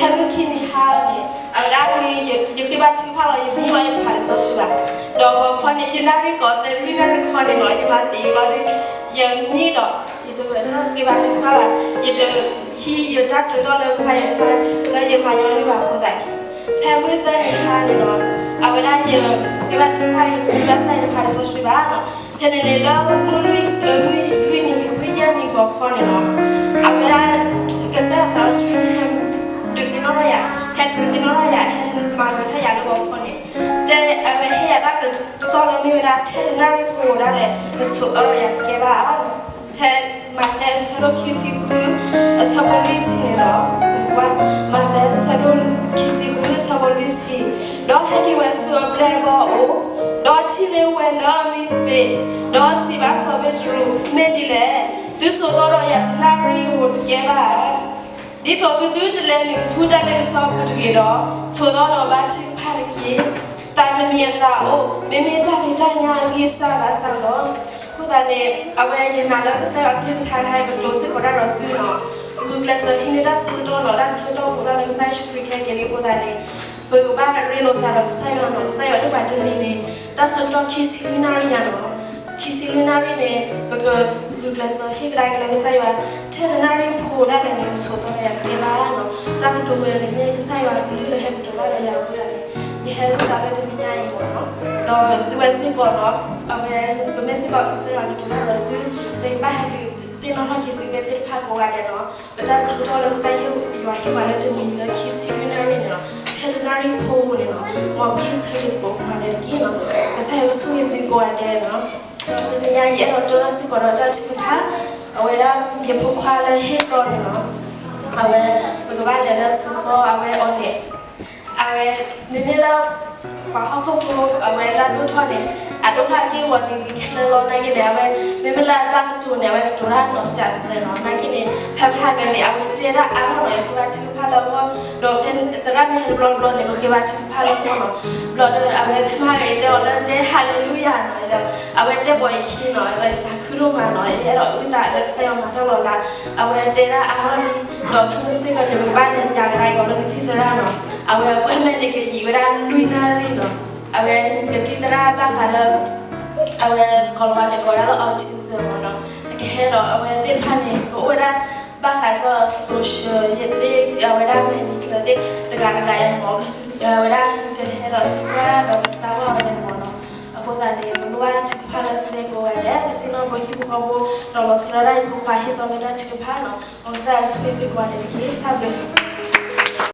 ဖဲမုၢ်ခံနံၤဟါန့ၣ် အဝဲဒၣ် ယဃ့ဘါထုကဖၣ်လီၤ ယမံလီၤ ယတဖးလံာ်စီဆှံဘၣ်. ဒီးဂီၤခီန့ၣ် ယနၣ်ရံၣ်ကီး သၢနၣ်ရံၣ်ခီန့ၣ်နီၤ ယမၤသံးလီၤဒီး ယမံဒီး ယတဃ့ဘါထုကဖၣ်ဘၣ်, ယတဟံးယတၢ်ဆၢကတီၢ်လၢကဖးယထၢ လၢယမၤညီနုၢ်ဘၣ်အဃိသတးန့ၣ်, ဖဲမုၢ်သၢနံၤဟါန့ၣ်နီၤ အဝဲဒၣ်ယဃ့ဘါထုကဖၣ် ယမံဘၣ်ဆၣ်ယတဖးလံာ်စီဆှံဘၣ်နီၤ. ဖဲန့ၣ်န့ၣ်လၢမုၢ်လွံၢ် မုၢ်လွံၢ်နံၤ မုၢ်ယဲၢ်နံၤဂီၤခီန့ၣ်နီၤ အဝဲဒၣ် ကစၢ်ယွၤသးစီဆှံဟဲ ဒုးသ့ၣ်နီၣ်ထီၣ်ယၤ, ဟဲဒုးသ့ၣ်နီၣ်ထီၣ်ယၤ ဟဲမၤဂ့ၤထီၣ်ယၤလၢဂီၤခီန့ၣ်, တဲအဝဲဟ့ၣ်ယၤတၢ်ကစီၣ်လၢမ့ၢ်ဝဲဒၣ် ထဲတနၣ်ရံၣ်ဖိဒၣ်လဲာ် နဆိးသီဒီးယၤတကဲဘၣ်. ဖဲမးသဲအဆၢဒိၣ်ခံဆံဃု အဆၢဖိလွံၢ်ဆံန့ၣ်လီၤ. မးသဲအဆၢဒိၣ်ခံဆံဃု အဆၢဖိလွံၢ်ဆံ, ဒီးဟဲက့ၤဝဲဆူအပျဲၢ်အဂီၢ်အအိၣ်, ဒီးထံၣ်န့ၢ်ဝဲလၢအမံသပ့ၤ, ဒီးစံးဘၣ်စီၤပ့းတရူး, မ့ၢ်ဒ်လဲၣ်, သုဆိးသီဒီးယၤတနၣ်ရံၣ်ဧိၤတကဲဘၣ်ဧါ. ဒ်သိးသုသုတလဲၤနုာ်ဆူတၢ်လ့ပစီအပူၤတဂ့ၤဒီး, ဆိးသီဒီးဘါထုကဖၣ်တက့ၢ်. သးတမံၤအသးအိၣ်, မ့မ့ၢ်တၢ်ဖံးတၢ်ညၣ်အဂံၢ်စၢ်ဘါစၢ်လီၤ. အဃိသတးန့ၣ် အဝဲယနာ်လၢကစၢ်ယွၤအကလုၢ်ကထါတခါ ကတိၤစ့ၢ်ကီးတၢ်ဒီးသုနီၤ, ဂုာ်ကျဲးစၢးဟံးန့ၢ်တၢ်ဆၢကတီၢ်နီၤ, တၢ်ဆၢကတီၢ်ပူၤထီၣ်လၢကစၢ်ယ့ၣ်ၡူးခရံာ်ခဲက့ၤလံအဃိသတးန့ၣ်, ပကဘၣ်ရ့လိာ်သးဒီးကစၢ်ယွၤနီၤ, ကစၢ်ယွၤဟ့ၣ်ပှၤတနံၤန့ၣ် တၢ်ဆၢကတီၢ်ခံဆံလွံၢ်နၣ်ရံၣ်ညါနီၤ. ခံဆံလွံၢ်နၣ်ရံၣ်န့ၣ် ပကဂုာ်ကျဲးစၢးဟ့ၣ်ကဒါက့ၤလၢကစၢ်ယွၤ, ထဲတနၣ်ရံၣ်ဖိဒၣ်လဲာ်န့ၣ် ဆိးသီဒီးယၤတကဲဘၣ်နီၤ. တၢ်ကတိၤဝဲန့ၣ်မ့ၢ်ကစၢ်ယွၤအကလုၢ်လၢဟဲကတိၤတၢ်ဒီးယၤအဃိသတးန့ၣ်, ယဟဲလိာ်သးလၢတနံၤညါအံၤမ့ၢ်နီၤ, ဒီးသုဝဲစ့ၢ်ကီးနီၤ, အဝဲ ကမ့ၢ်စ့ၢ်ကီးကစၢ်ယွၤကတိၤတၢ်ဒီးသု, မ့ၢ်ကဘၣ်ဟဲက့ၤသ့ၣ်နီၣ်ထီၣ်က့ၤသုဝဲသ့ၣ်တဖၣ်ကိးဂၤဒဲးနီၤ, ပတၢ်ဆၢကတီၢ်လၢကစၢ်ယွၤဟ့ၣ်ပှၤလၢတနံၤလၢခံဆံလွံၢ်နၣ်ရံၣ်န့ၣ်နီၤ, ထဲတနၣ်ရံၣ်ဖိန့ၣ်နီၤ, မ်ပကဟ့ၣ်ဆၢက့ၤသကိးကိးဂၤဒဲးတက့ၢ်နီၤ. ကစၢ်ယွၤကဆိၣ်ဂ့ၤသုကိးဂၤဒဲးနီၤ. ဒီးတနံၤညါအံၤ ယအဲၣ်ဒိးတဲထီၣ်စ့ၢ်ကီးဒီးတၢ်ထုကဖၣ်, အဝဲဒၣ်ယဖိခွါလၢဟ့ၣ်သီန့ၣ်နီၤ, အဝဲ ပကဘၣ်လဲၤလၢစူၤဖီ အဝဲအီၤန့ၣ် အဝဲ မ့မ့ၢ်လၢ ပှၤဟီၣ်ခိၣ်ဖိ အဝဲလၢအဒိၣ်ထီၣ်န့ၣ် အဒိၣ်ထီၣ်အက့ၢ်အဂီၤန့ၣ် ဂ့ၤခဲလၢာ်လီၤ. နာ်က့န့ၣ် အဝဲ မ့မ့ၢ်လၢအတၢ်ကတိၤန့ၣ် အဝဲကတိၤတၢ်နီၢ်ကစၢ်စဲနီၤ. နာ်က့န့ၣ် ဖဲမဟါကန့ၣ် အဝဲတဲတၢ်အါထီၣ်နီၤ, ယဃ့ဘါထုကဖၣ်လၢအဂီၢ်, ဒီးဖဲသရၣ်မ့ၢ်ဟဲတဘျီတဘျီန့ၣ် ပဃ့ဘါထုကဖၣ်လၢအဂီၢ်နီၤ. ဘျီဒီး အဝဲဖဲမဟါကအံၤတဲအီၤလၢတဲ ဟၤလ့လူယၤနီၤ, ဒီး အဝဲတဲဘၣ်ယခံနီၤ, ဒီးယသးခုဒိၣ်မးနီၤ, ယအဲၣ်ဒိးအုၣ်သးလၢကစၢ်ယွၤမၤတၢ်လီၤလး, အဝဲတဲတၢ်အါထီၣ်လံ, ဒီးဖဲမုၢ်စ့ၢ်ကီးန့ၣ် ပကဘၣ်လဲၤပၠးကဒါက့ၤအီၤလၢကသံၣ်သရၣ်နီၤ. အဝဲအပှဲၤမဲာ်န့ၣ် ကယံာ်ဝဲဒၣ်လွံၢ်နၣ်ရံၣ်နီၤ. အဝဲကသံၣ်သရၣ်ဘၣ်ဃးလၢ အဝဲကိးလီၤဝဲန့ၣ် ကိးဝဲဒၣ်လၢ autism မ့ၢ်နီၤ. အကဟဲဒီးအဝဲသ့ၣ်တဖၣ်န့ၣ် ကအိၣ်ဝဲဒၣ်ဘၣ်ဃးစ့ၢ် social ယသ့ၣ် အဝဲဒၣ် medical သ့ၣ်တဂၤတဂၤအံၤန့ၣ်မ့ၢ် အဝဲဒၣ်ကဟဲဒီးသံကွၢ်ဒီးကစၢ်ဝဲန့ၣ်မ့ၢ်နီၤ. အဃိသတးန့ၣ် ပလိၣ်ဘၣ်တၢ်ထုကဖၣ်လၢသုဝဲကိးဂၤဒဲး, ပသ့ၣ်နီၣ်ပှၤဟံၣ်ဖိဃီဖိ, ဒီးလီၤဆီဒၣ်တၢ်ဟံၣ်ဖိဃီဖိဟ့ၣ်သီလၢတၢ်ထုကဖၣ်နီၤ. မ်ကစၢ်ယွၤဆိၣ်ဂ့ၤသုကိးဂၤဒဲးတက့ၢ်. တၢ်ဘျုး